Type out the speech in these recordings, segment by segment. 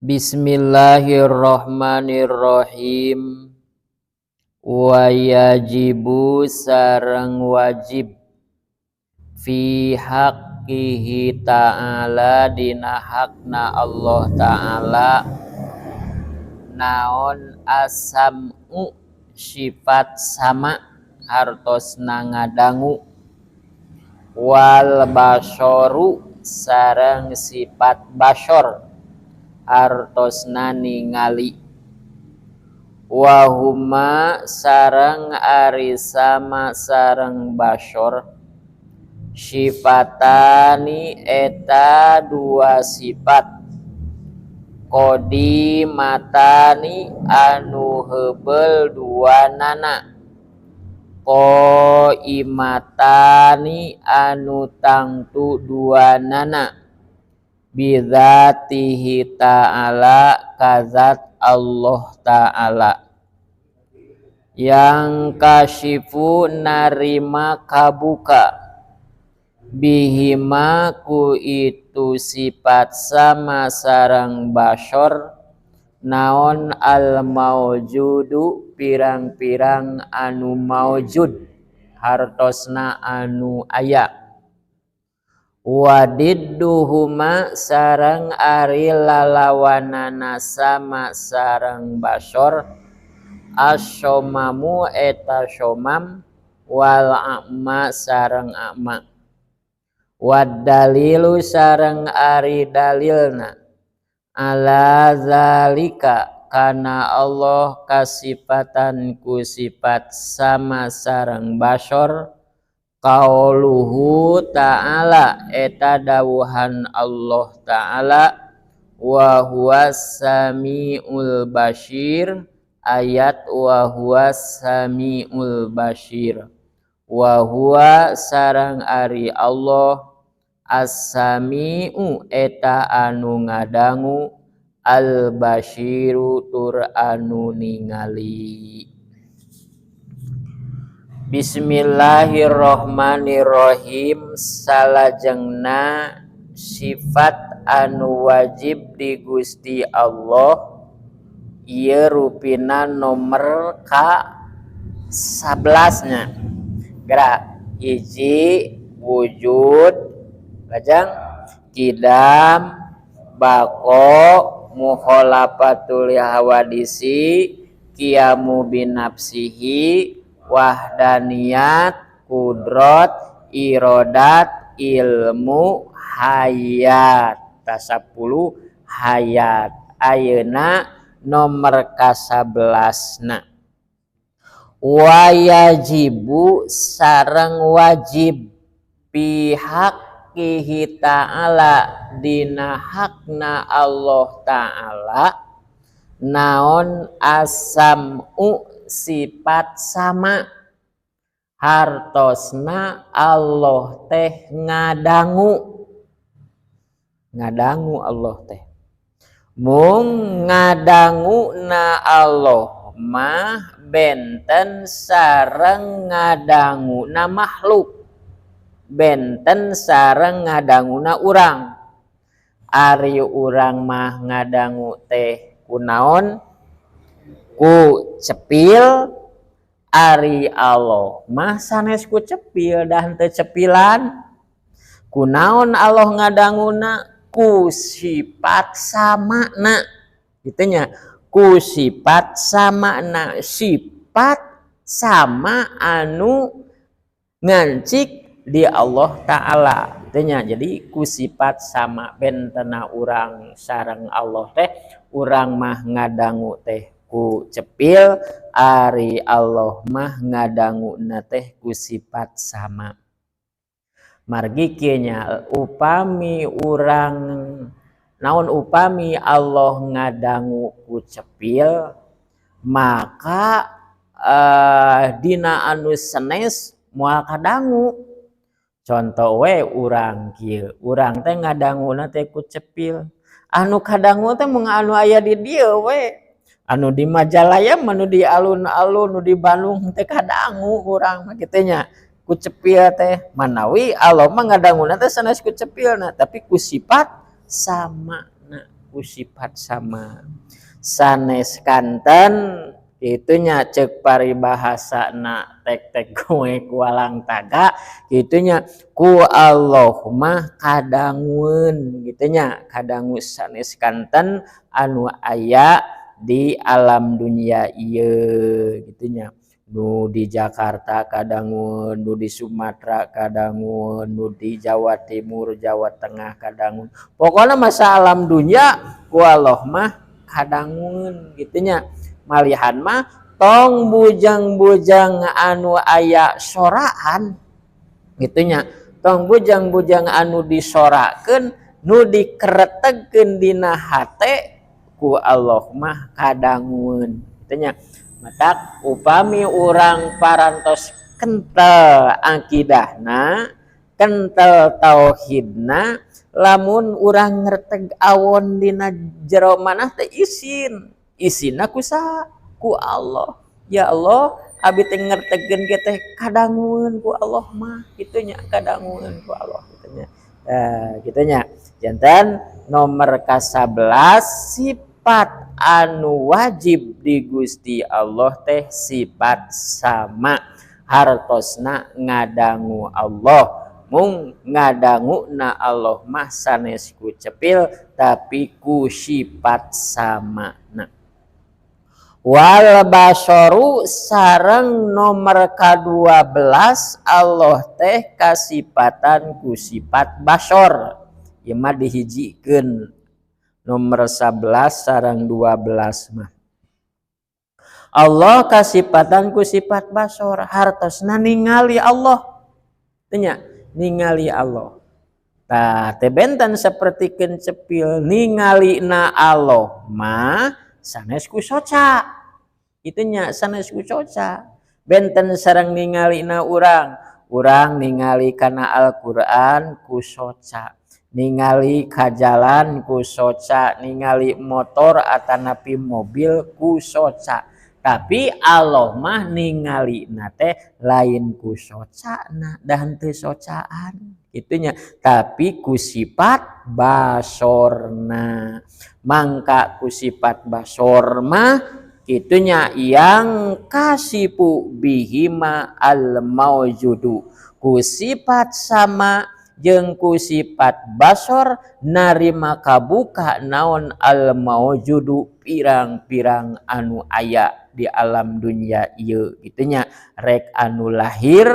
Bismillahirrahmanirrahim. Wayajibu sareng wajib fi haqqihi ta'ala dina hakna Allah ta'ala naon as-sam'u sifat sama hartosna ngadangu wal basharu sareng sifat bashor hartosna ningali wahuma sareng ari sama sareng bashor sifatani eta dua sifat qadimatani anu heubeul dua nana qaimatani anu tangtu dua nana bidzatihi ta'ala kazat Allah ta'ala yang kasyifu narima kabuka bihima ku itu sifat sama sareng bashor naon al maujudu pirang-pirang anu maujud hartosna anu aya wadidduhuma sareng ari lalawanana sama sareng bashor asyomamu eta syomam wal a'ma sareng a'ma wad dalilu sareng ari dalilna ala zalika kana Allah kasifatan ku sifat sama sareng bashor qauluhu ta'ala eta dawuhan Allah ta'ala wa huwas samiul basyir ayat wa huwas samiul basyir wa huwa sareng ari Allah as-sami'u eta anu ngadangu al-basyiru tur anu ningali. Bismillahirrahmanirrahim. Salajengna sifat anu wajib di Gusti Allah ieu rupina nomor ka 11 nya. Gerak hiji wujud lajeng kidam baqo mukhalafatul hawadisi qiyamu binafsihi wahdaniyat kudrot irodat ilmu hayat. Ta 10 hayat. Ayeuna nomor ka-11 na wayajibu sareng wajib pihak ta'ala dina hakna Allah ta'ala naon as-sam'u sifat sama hartosna Allah teh ngadangu ngadangu Allah teh mung ngadangu na Allah mah benten sareng ngadangu na makhluk benten sareng ngadanguna urang. Ari urang mah ngadangu teh kunaon ku cepil, ari Allah mah sanes ku cepil dah henteu cepilan. Kunaon Allah ngadanguna ku sifat samana kitu nya, ku sifat samana, sifat sama anu ngancik di Allah ta'ala kitu nya. Jadi ku sifat sama bentena urang sareng Allah teh, urang mah ngadangu teh ku cepil, ari Allah mah ngadanguna teh ku sifat sama. Margi kieu nya, upami urang naon upami Allah ngadangu ku cepil maka dina anu senes moal kadangu. Contoh we urang kieu, urang teh ngadanguna teh ku cepil, anu kadangu teh mung anu aya di dieu we, anu di Majalaya, anu di alun-alun, nu di Bandung teh kadangu urang mah kitu nya ku cepil teh. Manawi Allah mah ngadanguna teh sanes ku cepilna tapi ku sifat sama na. ku sifat sama. Sanes kanten itunya cek paribahasa na tek-tek goe kualang taga gitunya, ku Allah mah kadangueun gitunya, kadangu sanes kanten anu aya di alam dunia ieu gitunya. Nu di Jakarta kadangueun, nu di Sumatera kadangueun, nu di Jawa Timur, Jawa Tengah kadangueun. Pokoknya masa alam dunia ku Allah mah kadangueun gitunya. Malihan mah tong bujang-bujang anu aya soraan gitunya, tong bujang-bujang anu disorakeun, nu dikeretegkeun dina hate ku Allah mah kadangueun gitunya. Matak upami urang parantos kental akidahna, kental tauhidna, lamun urang ngerteg awon dina jero manah teh isin, isinna ku saha? Ku Allah. Ya Allah, abi teh ngertegeun ge teh kadangueun ku Allah mah kitunya, kadangueun ku Allah kitunya. Nah, kitunya. Janten nomor ka-11 sifat anu wajib di Gusti Allah teh sifat sama, hartosna ngadangu Allah. Mung ngadangu na Allah mah sanes ku cepil tapi ku sifat sama. Nah, wal basoru sareng nomor ka-12 Allah teh kasipatan ku sifat basor. Ieu mah dihijikeun nomor 11 sareng 12 mah. Allah kasipatan ku sifat basor, hartosna ningali Allah. Tanya, ningali Allah. Tah teh benten sapertikeun cepil ningali na Allah mah sanes ku soca. Itunya sanes ku soca. Benten sareng ningali na urang, urang ningali kana Al-Qur'an ku soca, ningali ka jalan ku soca, ningali motor atanapi mobil ku soca. Tapi Allah mah ningali na teh lain ku soca na, dah henteu socaan gitunya, tapi ku sifat basorna. Mangka ku sifat basor mah gitunya yang kasipu bihima al maujudu, ku sifat sama jeung ku sifat basor narima kabuka naon al maujudu pirang-pirang anu aya di alam dunia ieu gitunya, rek anu lahir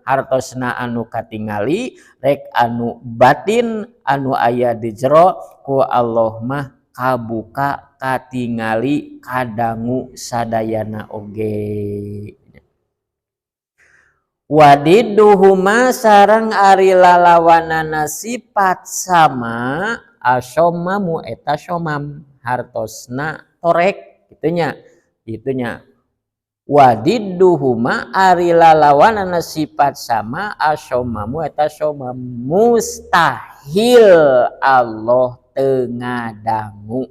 hartosna anu katingali, rek anu batin anu aya di jero ku Allah mah kabuka katingali kadangu sadayana oge. Wadiduhuma sareng ari lalawanana sifat sama asomamu eta somam hartosna torek gitunya, gitunya. Wadiduhuma ari lalawanana sifat sama asomamu eta somam, mustahil Allah teu ngadangu,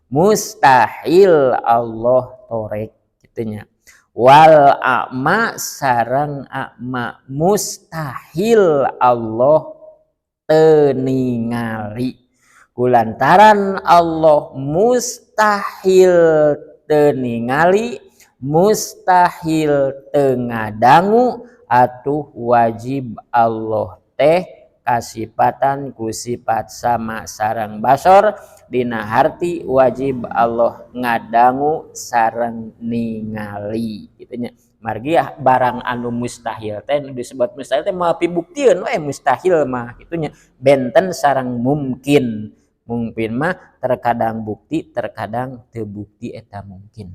mustahil Allah torek gitunya. Wal a'ma sareng a'ma mustahil Allah teu ningali, kulantaran Allah mustahil teu ningali, mustahil teu ngadangu, atuh wajib Allah teh kasipatan ku sifat sama sareng basor, dina harti wajib Allah ngadangu sareng ningali gitunya. Margi barang anu mustahil teh disebut mustahil teh moal pibuktieun we mustahil mah gitunya, benten sareng mungkin. Mungkin mah terkadang bukti terkadang teu bukti eta mungkin.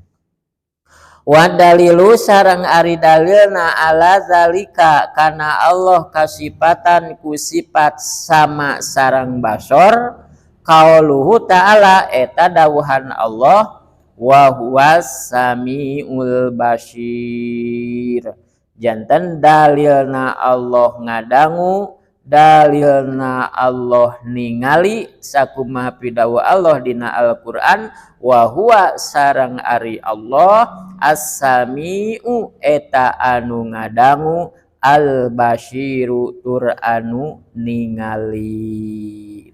Wa dalilu sareng ari dalilna ala zalika kana Allah kasipatan ku sifat sama sareng basor, qauluhu ta'ala eta dawuhan Allah wa huwas samiul basir. Janten dalilna Allah ngadangu, dalilna Allah ningali sakumaha pidawuh Allah dina Al-Qur'an wa huwa sareng ari Allah as-sami'u eta anu ngadangu, al-basiru tur anu ningali.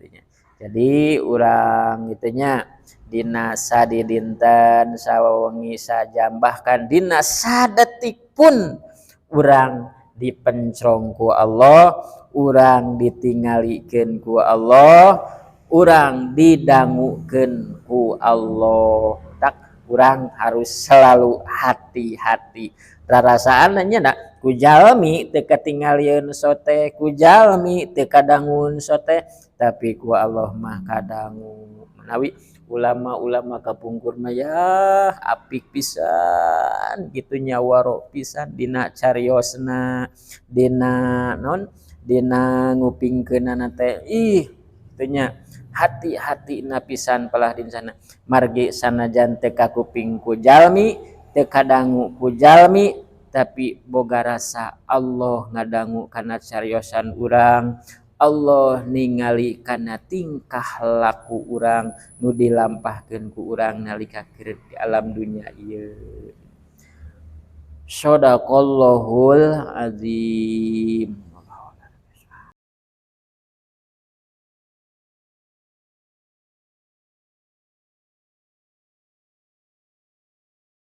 Jadi urang kitu nya, dina sadidinten, sawengi, sajam, bahkan dina sadetik pun urang dipencrong ku Allah, urang ditingalikeun ku Allah, urang didangukeun ku Allah. Tak urang harus selalu hati-hati. Rarasaan nya da ku jalmi teu katingalieun sote, ku jalmi teu kadangun sote, tapi ku Allah mah kadangu. Manawi ulama-ulama kapungkur mah ya apik pisan kitu nya, waro pisan dina cariosna, dina naon, dina ngupingkeunana teh, ih kitu nya, hati-hatina pisan pelah di sana. Margi sanajan teu kakuping ku jalmi, teu kadangu ku jalmi, tapi boga rasa Allah ngadangu kana cariosan urang, Allah ningali kana tingkah laku urang nu dilampahkeun ku urang nalika keur di alam dunya ieu. Shadaqallahul azim.